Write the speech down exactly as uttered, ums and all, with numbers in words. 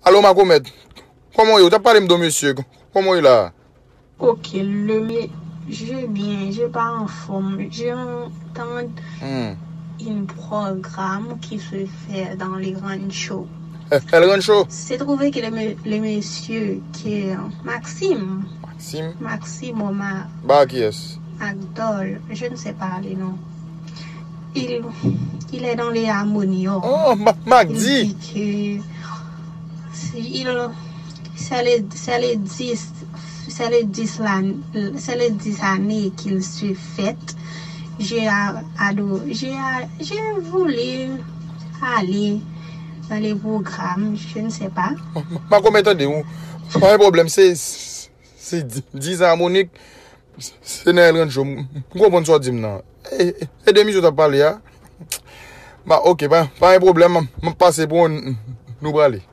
Alo, Makomèt. Kòman w ye? Ou t ap pale m de yon mesye. Kòman w ye la? Ok, le me... Je bien, je pa an fòm. Je entend Hmm. un programme qui se fait dans les ranchos. El Rancho. C'est trouvé que le, me- le monsieur que Maxime, Maxime. Maxime ou Ma- Ba kiyès? Magdol, je ne sais pas le nom. Il, il est dans les harmonios. Oh, Ma- Mac Il D. dit que c'est- il, c'est le, c'est le dix, c'est le dix l'an- c'est le dix années qu'il se fête. J'ai a- ado- j'ai a- j'ai voulu aller dans les programmes, je ne sais pas. Makomèt, tande, ou pa gen pwoblèm, se se di- dis Harmonik, se nan El Rancho. M konprann sa w di m nan. E, e, e de misye w t ap pale a? Ba, ok, pa, pa gen pwoblèm, m ap pase pou w, nou prale.